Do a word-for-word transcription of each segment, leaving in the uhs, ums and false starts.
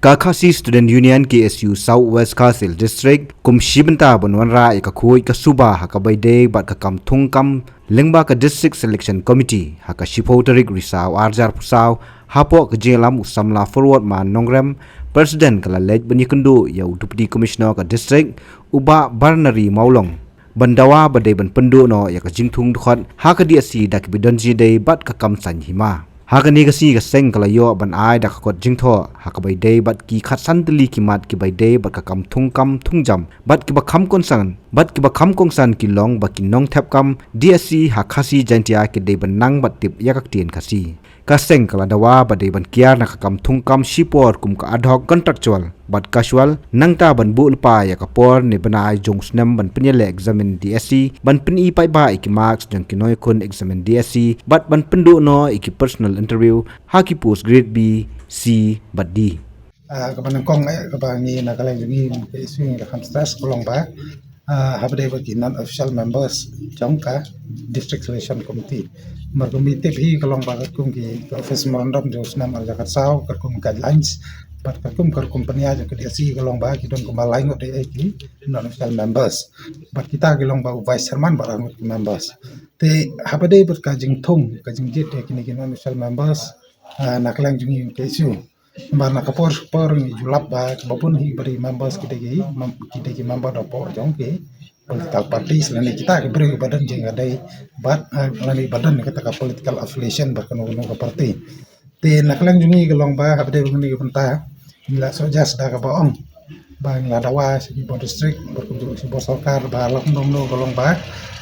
Ka Khasi Student Union K S U South West Khasi Hills District kum shi bynta ban wanrah ïa ka khuid ka suba ha kaba ïadei bad ka kam thungkam lyngba ka District Selection Committee ha ka shiphew tarik Risaw arhajar arphew saw, hapoh ka jingïalam u samla Forward Man Nongrem, President, ka la leit ban ïakynduh ïa u Deputy Commissioner ka District, u Bah Barnari Mawlong, ban dawa ba dei ban pynduh noh ïa ka jingthung dkhot ha ka D S C da kiba don jingïadei bad ka kam saiñ hima. Ha kane ka sngi ka seng ka la ïoh ban ai da ka kot jingthoh ha kaba ïadei bad ki khatsan tylli ki mat kiba ïadei bad ka kam thungkam thungjam bad kiba kham kongsan, bad kiba kham kongsan ki long ba ki nongthep kam D S C ha Khasi Jaintia ki dei ban nang bad tip ïa ka ktien Khasi. Ka seng ka la dawa ba dei ban kiar na ka kam thungkam shipor kum ka ad hoc, contractual bad casual, nangta ban buh lypa ïa ka por ne bnai jong u snem ban pynïaleh examen D S C, ban pyni paidbah ïa ki marks jong ki nongïakhun examen D S C bad ban pynduh noh ïa ki personal interview ha ki post grade B, C bad D. Ah, kaba nyngkong, eh, kaba ngi na ka liang jong ngi, ka issue ngi la kham stress ka long ba, ah, haba dei bad ki non official members jong ka District Selection Committee. Namar kum ba tip hi ka long ba katkum ki, ka office memorandum jong u snem arhajar khatsaw, katkum guidelines bad katkum ka rukom pynïaid jong ka D S C ka long ba ki don kumba lai ngut dei ki non official members. Bad kita ki long ba u vice chairman bad arngut ki members. Te haba dei bad ka jingthung, ka jingjied ïa kine ki non official members, ah, na ka liang jong ngi ka issue. Namar na ka por por ngi ju lap ba kaba bun hi ba dei members ki dei ki mem-, ki dei ki member hapoh jong ki political parties lane kita ki briew ba don jingïadei bad, eh, lane ba don kata ka political affiliation bad kano kano ka party. Te na ka liang jong ngi ka long ba haba dei ba ngi ka bynta ngi la suggest da kaba ong ba ngi la dawa sha ki bor district bad kumjuh sha ki bor sorkar ba la kumno kumno ka long ba,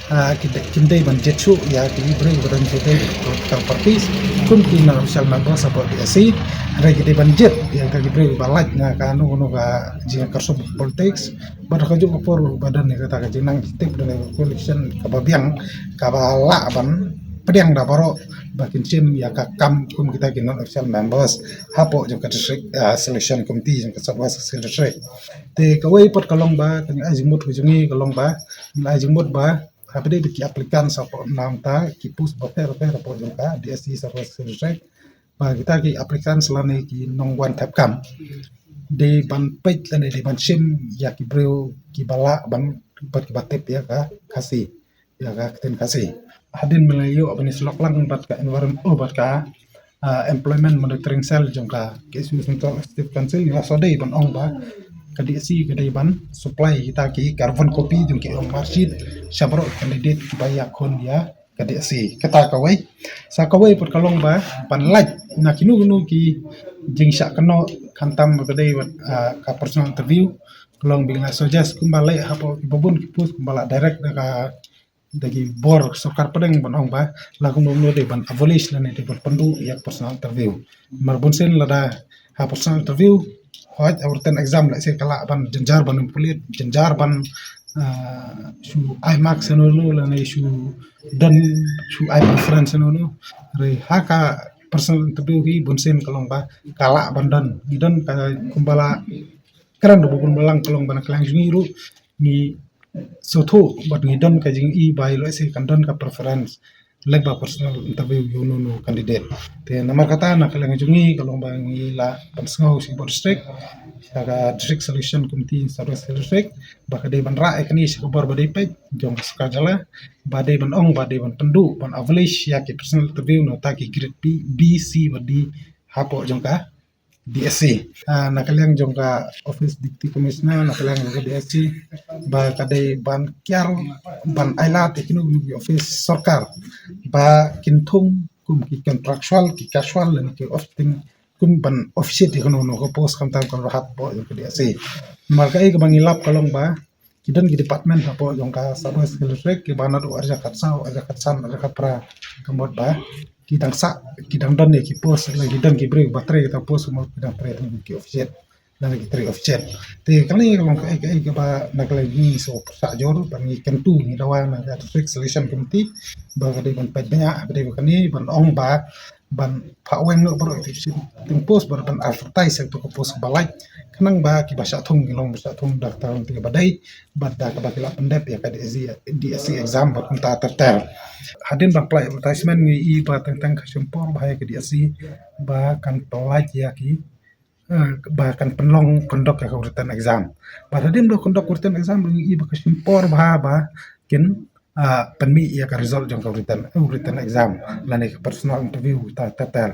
ah, ki dei, kim dei ban jied shuh ïa ki briew ba don jingïadei political parties kum ki non official members hapoh D S C. Hynrei ki dei ban jied ïa ki briew ba lait na kano kano ka jingkyrshan politics. Bad kajuh ka por ba don ïa kata ka jingnang, tip don ïa ka coalition kaba biang kaba lah ban pdiang da baroh ba kin shim ïa ka kam kum kita ki non official members hapoh jong ka district, ah, selection committee jong ka South West Khasi Hills District. Te kawei pat ka long ba ka jingmut ka jong ngi ka long ba, ka jingmut ba haba dei bad ki applicants hapoh na ka bynta ki post bapher bapher hapoh jong ka D S C South West Khasi Hills District, ba kita ki applicants lane ki nongwan thep kam dei ban peit lane dei ban shim ïa ki briew kiba lah ban, bad kiba tip ïa ka Khasi, ïa ka ktien Khasi. Hadien ba la ïoh ban ïasyllok lang bad ka environment, oh, bad ka, ah, Employment Monitoring Cell jong ka K S U Central Executive Council, ngi la sdang ban ong ba ka D S C ka dei ban supply kita ki karvan copy jong ki O M R sheet sha baroh ki candidate kiba ïakhun ïa ka D S C. Kata kawei. Sa kawei pat ka long ba ban lait na kino kino ki jingshah kynnoh khamtam ba ka dei bad, ah, ka personal interview, ka long ba ngi la suggest kumba leh hapoh kiba bun ki post kumba la direct da ka, da ki bor sorkar pdeng ban ong ba la kumno kumno dei ban abolish lane dei ban pynduh ïa personal interview. Namar bunsien lada ha personal interview, hooid, ha written exam lehse ka lah ban jynjar ban manipulate, jynjar ban, ah, shu ai marks hano hano lane shu don, shu ai preference hano hano. Hynrei ha ka personal interview hi bunsien ka long ba ka lah ban don, ngi don ka kumba la kren da ba bun balang ka long ba na ka liang jong ngi ruh ngi sngewthuh bad ngi don ka jingïohi ba lehse kan don ka preference lyngba personal interview ïa uno uno u candidate. Te namar kata na ka liang jong ngi ka long ba ngi la pynsngew sha ki bor district, sha ka District Selection Committee South West Khasi Hills District, ba ka dei ban rah ïa kane sha ka bor ba dei peit jong ka sorkar jylla, ba dei ban ong ba dei ban pynduh, ban abolish ïa ki personal interview na kita ki grade B, B, C bad D hapoh jong ka D S C. Ah, na ka liang jong ka office Deputy Commissioner, na ka liang jong ka D S C, ba ka dei ban kiar, ban ailad ïa kino kino ki office sorkar ba kin thung kum ki contractual, ki casual lane ki off-, kum ban officiate ïa kano kano ka post khamtam kano hapoh jong ka D S C. Namar kaei kaba ngi lap ka long ba ki don ki department hapoh jong ka South West Khasi Hills District kiba naduh arhajar khatsaw, arhajar khatsan, arhajar khatphra, ka mut ba ki dang sah, ki dang don ïa ki post, lane ki don ki briew ba trei kita post, ka mut ki dang trei tang ki officiate, lane ki trei officiate. Te kane ka long kaei kaei kaba na ka liang ngi sngewpyrshah jur, ba ngi kyntu, ngi dawa na ka District Selection Committee ba ka dei ban peit bniah, ba dei ba kane ban ong ba ban phah weng noh baroh ki shim ting post, bad ban advertise ïa kito ki post ba lait, khnang ba kiba shah thung kin long ba shah thung da ka tang kaba dei bad da kaba ki lah pyndep ïa ka D S C, D S C exam bad kumta ter ter. Hadien ba pynlait advertisement ngi i ba teng teng ka shim por ba ha ïa ka D S C ba kan pynlait ïa ki eh, ba kan pynlong conduct ïa ka written exam. Ba hadien ba conduct written exam, ngi i ba ka shim por bha ba kin, ah, pynmih ïa ka result jong ka written, written exam lane ka personal interview ta, ta, ta.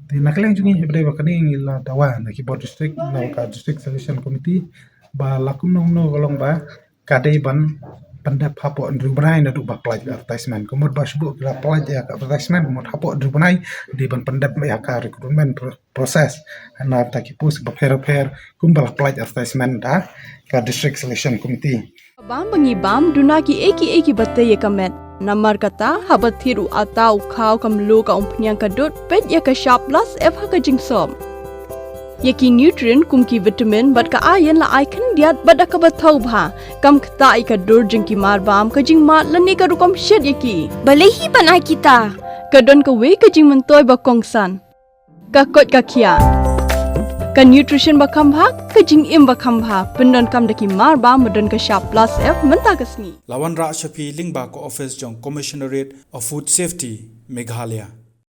Te na ka liang jong ngi, hynrei ba kane ngi la dawa na ki bor district, na ka District Selection Committee, ba la kumno kumno ka long ba ka dei ban pyndep hapoh hynriew bnai naduh ba pynlait advertisement. Ka mut ba shu buh ki la pynlait ïa ka advertisement, ka mut hapoh hynriew bnai dei ban pyndep ïa ka recruitment pro-, process. Na ta ki post ba pher pher kumba la pynlait advertisement da ka District Selection Committee. Bam ba ngi bam duna ki ei ki ei kiba tei ïa ka met. Namar kata haba thied u ata u khaw ka mluh ka umphniang ka dud, peit ïa ka shap plus F ha ka jingsop. Ïa ki nutrient kum ki vitamin bad ka iron la ai khyndiat bad da kaba thaw bha. Kam ktah ïa ka dur jong ki marbam, ka jingmad lane ka rukom shet ïa ki. Balei hi ban ai kita? Ka don kawei ka jingmyntoi ba kongsan. Ka koit ka khiah. Ka nutrition ba kham bha, ka jingim ba kham bha. Pyndonkam da ki marbam ba don ka shap plus F mynta ka sngi. La wanrah sha phi lyngba ka office jong Commissionerate of Food Safety, Meghalaya.